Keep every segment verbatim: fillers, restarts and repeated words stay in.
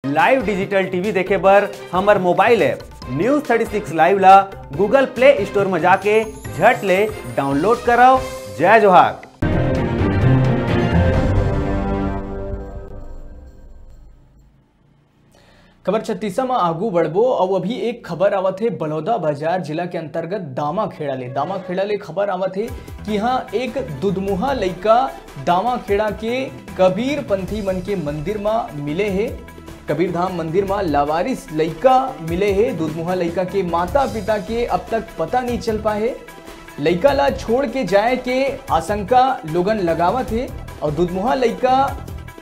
Live digital T V देखे बर हमर mobile app News thirty six Live ला Google Play Store म जाके झट ले download करव। जय जोहार। खबर छत्तीसा म आगू बढ़बो अउ अभी एक खबर आवत हे बलौदाबाजार जिला के अंतर्गत दामाखेड़ा ले। दामाखेड़ा ले खबर आवत हे कि हाँ, एक दुधमुहा लइका दामाखेड़ा के कबीर पंथी मन के मंदिर म मिले हे। कबीर धाम मंदिर म लावारिस लइका मिले हे। दुधमुहा लइका के माता पिता के अब तक पता नहीं चल पाए हे। लइका ला छोड़ के जाए के आशंका लोगन लगावत हे अउ दुधमुहा लइका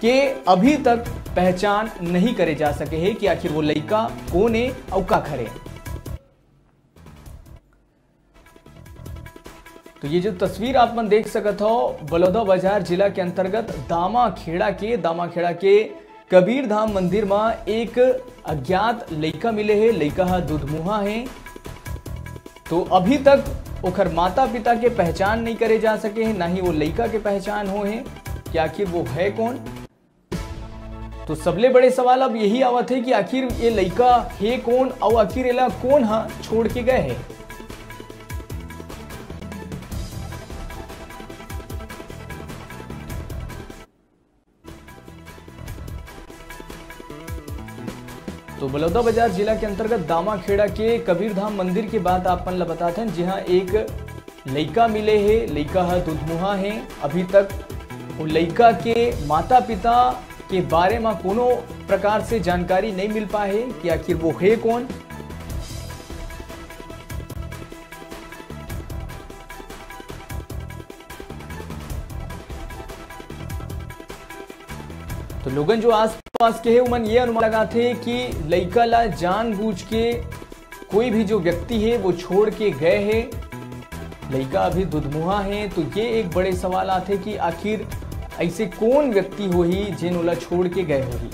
के अभी तक पहचान नहीं करे जा सके हे कि आखिर वो लइका कोन ए अउ काखर ए। तो ये जो तस्वीर आप मन देख सकत हो, बलौदाबाजार जिला के अंतर्गत दामाखेड़ा के, दामाखेड़ा के कबीर धाम मंदिर म एक अज्ञात लइका मिले हे। लइका ह दुधमुहा हे, तो अभी तक ओखर माता पिता के पहचान नहीं करे जा सके हे, ना ही वो लइका के पहचान हो हे कि आखिर वो है कौन। तो सबले बड़े सवाल अब यही आवत हे कि आखिर ये लइका हे कौन अउ आखिर एला कौन ह छोड़ के गए हे। तो बलौदाबाजार जिला के अंतर्गत दामाखेड़ा के कबीरधाम मंदिर के बात आप मन ल बतात हन, जिहां एक लइका मिले हे, लइका ह दुधमुहा हे। अभी तक वो लइका के माता पिता के बारे म कोनो प्रकार से जानकारी नहीं मिल पाए हे कि आखिर वो हे कौन। तो लोगन जो आसपास के हे, उमन ये अनुमान लगाथे कि लइका ला जानबूझ के कोई भी जो व्यक्ति हे, वो छोड़ के गए हे। लइका अभी दुधमुहा हे, तो ये एक बड़े सवाल आथे कि आखिर ऐसे कौन व्यक्ति होही, जेन ओला छोड़ के गए होही।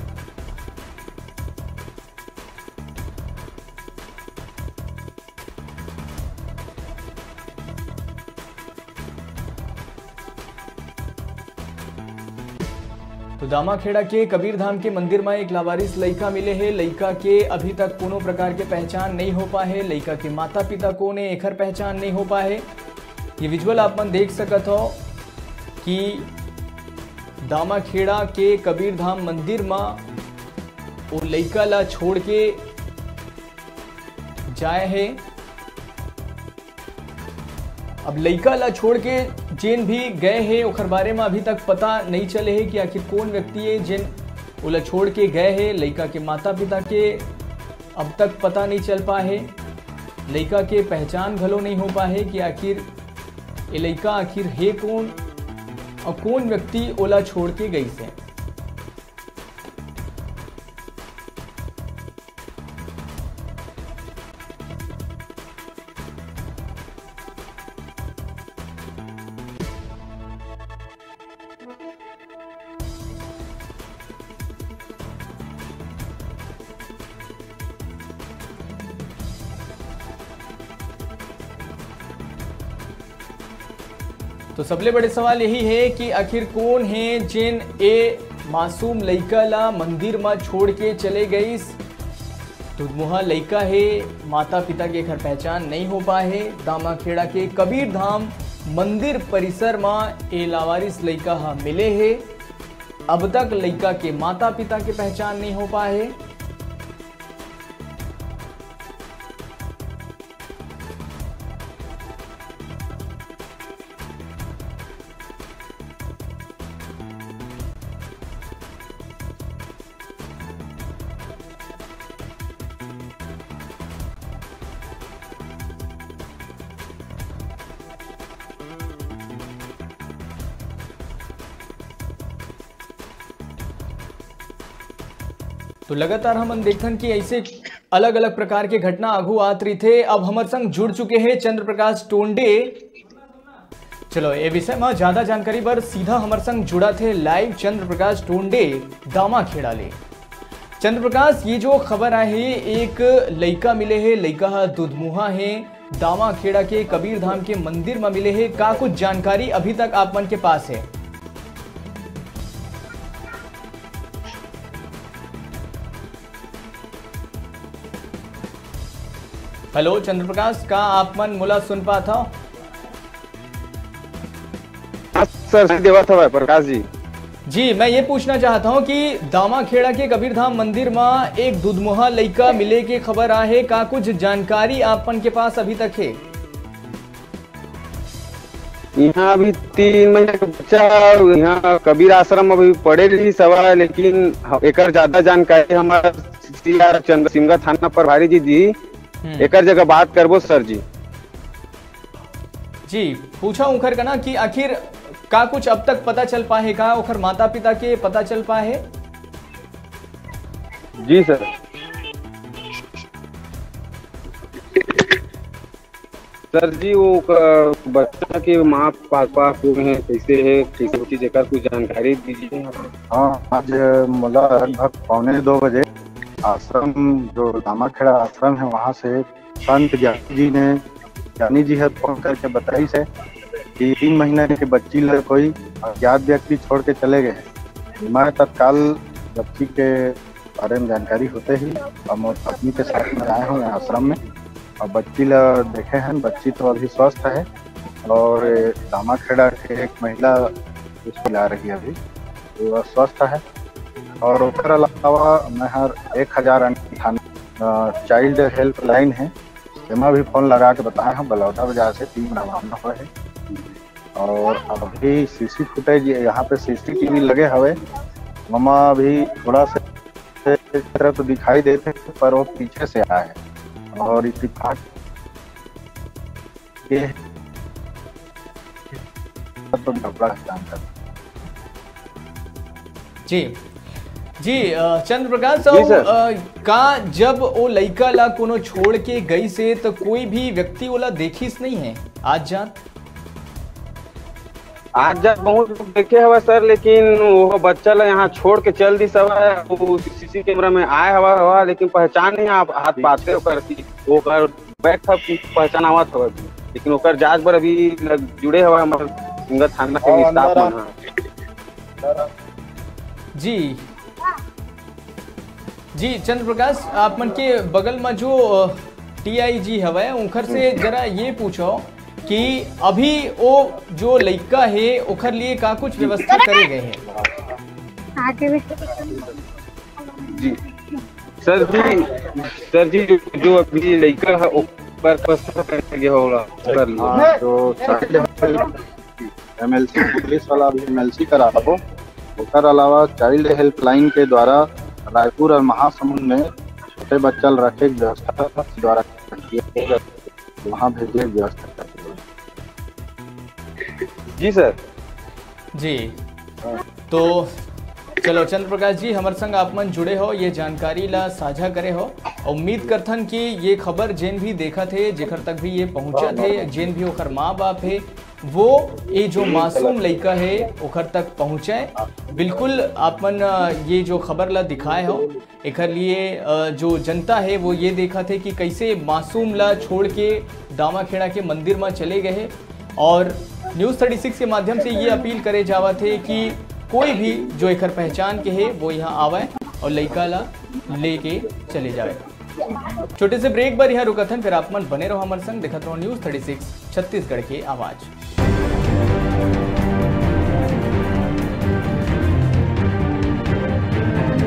तो दामाखेड़ा के कबीर धाम के मंदिर म एक लावारिस लइका मिले हे। लइका के अभी तक कोनो प्रकार के पहचान नहीं हो पाए हे। लइका के माता पिता कोन ए, एखर पहचान नहीं हो पाए हे। ये विजुअल आप मन देख सकत हो कि दामाखेड़ा के कबीर धाम मंदिर म वो लइका ला छोड़ के जाए हे। अब लइका ला छोड़ के जेन भी गए हे, ओखर बारे म अभी तक पता नहीं चले हे कि आखिर कौन व्यक्ति हे, जेन ओला छोड़ के गए हे। लइका के माता पिता के अब तक पता नहीं चल पाए हे। लइका के पहचान घलो नहीं हो पाए हे कि आखिर ये लइका आखिर हे कौन अउ कौन व्यक्ति ओला छोड़ के गइस हे। तो सबले बड़े सवाल यही हे कि आखिर कौन हे, जेन ए मासूम लइका ला मंदिर म छोड़ के चले गइस। दुधमुहा लइका हे, माता पिता के एखर पहचान नहीं हो पाए हे। दामाखेड़ा के कबीर धाम मंदिर परिसर म ए लावारिस लइका ह मिले हे। अब तक लइका के माता पिता के पहचान नहीं हो पाए हे। तो लगातार हमन देखथन कि ऐसे अलग-अलग प्रकार के घटना आघू आत रहिथे। अब हमर संग जुड़ चुके हे चंद्र प्रकाश टोंडे। चलो, ए विषय म ज्यादा जानकारी बर सीधा हमर संग जुड़त हे live चंद्र प्रकाश टोंडे दामाखेड़ा ले। चंद्र प्रकाश, ये जो खबर आए हे, एक लइका मिले हे, लइका ह दुधमुहा हे, दामाखेड़ा के कबीर धाम के मंदिर म मिले हे, का कुछ जानकारी अभी तक आप मन के पास हे? हेलो चंद्र प्रकाश, का आप मन मोला सुन पात हव? हाँ सर, सही देवत हवय प्रकाश जी। जी, मैं ये पूछना चाहता हूँ कि दामाखेड़ा के कबीरधाम मंदिर में एक दुधमुहा लइका मिले के खबर आहे, का कुछ जानकारी आप मन के पास अभी तक है? यहाँ अभी तीन महीना के बच्चा, यहाँ कबीर आश्रम अभी पड़े रही सवा, लेकिन एकर ज्यादा जानकारी हमारा सीआर चंद्र सिमगा थाना प्रभारी जी दी। हम्म। एकर जगह बात करबो सर जी। जी, पूछा उखर कना कि आखिर का कुछ अब तक पता चल पाए है, का ओखर माता पिता के पता चल पाए है? जी सर। सर जी, वो क-, बच्चा के माँ पापा को हैं, कैसे है, कैसे होती, जेकर कुछ जानकारी दीजिए। हाँ, आज मोला लगभग पौने दो बजे आश्रम, जो दामाखेड़ा आश्रम है, वहाँ से संत ज्ञानी जी ने, ज्ञानी जी है फोन करके बताई से कि तीन महीना के बच्ची ल कोई अज्ञात व्यक्ति छोड़ के चले गए हैं। मैं तत्काल बच्ची के बारे में जानकारी होते ही हम अपनी के साथ में आए हुए हैं आश्रम में और बच्ची ल देखे हैं। बच्ची तो अभी स्वस्थ है और दामाखेड़ा के एक महिला उसको ला रही है अभी, वो स्वस्थ है। और ओकर अलावा मैं हर एक हजार अंठानवे चाइल्ड हेल्पलाइन है, एमा भी फोन लगा के बताए हैं, बलौदा बाजार से टीम रवाना हुआ है। और अभी सीसी फुटेज यहाँ पे सीसीटीवी लगे हवे, वमा अभी थोड़ा से चित्र तो दिखाई देते, पर वो पीछे से आया है और इतफाक के तो झगड़ा है जानकर। जी जी, अ, चंद्र प्रकाश साहू, अ, का जब ओ लइका ला कोनो छोड़ के गई से, तो कोई भी व्यक्ति ओला देखिस नहीं है आज जात? आज जात बहुत लोग देखे हवा सर, लेकिन वो बच्चा ला यहाँ छोड़ के चल दिस हवा। वो सीसी कैमरा में आए हवा हवा, लेकिन पहचान नहीं आप हाथ पाते ओकर कि ओकर बैग था कि पहचान आवत हवा, लेकिन ओकर जांच बर अभी लग-, जुड़े हवा हमारे सिमगा थाना के स्टाफ मन। जी जी, चंद्र प्रकाश, आप मन के बगल में जो टीआईजी हवय, उनकर से जरा ये पूछो कि अभी वो जो लइका है, ओकर लिए का कुछ व्यवस्था करे गए हैं? जी सर जी, सर जी, जो, जो अभी लइका है, ओकर व्यवस्था करे गए होला, कर लिया। हाँ, तो एमएलसी पुलिस वाला अभी एमएलसी कराबो। ओकर अलावा चाइल्ड हेल्पलाइन के द्वारा रायपुर और महासमुंद में छोटे बच्चा ल रखे के व्यवस्था द्वारा किया गया, वहाँ भेजे के व्यवस्था करके। जी सर। जी, तो चलो चंद्र प्रकाश जी, हमर संग आप मन जुड़े हो, ये जानकारी ला साझा करे हो। उम्मीद करथन कि ये खबर जेन भी देखत हे, जेकर तक भी ये पहुंचत हे, जेन भी ओकर माँ बाप हे, वो ये जो मासूम लइका हे ओकर तक पहुँचे। बिल्कुल आप मन, अ, ये जो खबर ला दिखाए हो, एकर लिए, अ, जो जनता हे वो ये देखत हे कि कैसे मासूम ला छोड़ के दामाखेड़ा के मंदिर में चले गए हे। और न्यूज़ थर्टी सिक्स के माध्यम से ये अपील करे जावत हे कि कोई भी जो एकर पहचान के हे वो यहाँ आवे और लइका ला लेके चले जावे। छोटे से ब्रेक बर यहाँ रुकत हन, फिर आप मन बने रहो हमर संग, देखत रहो न्यूज़ थर्टी सिक्स छत्तीसगढ़ के आवाज़।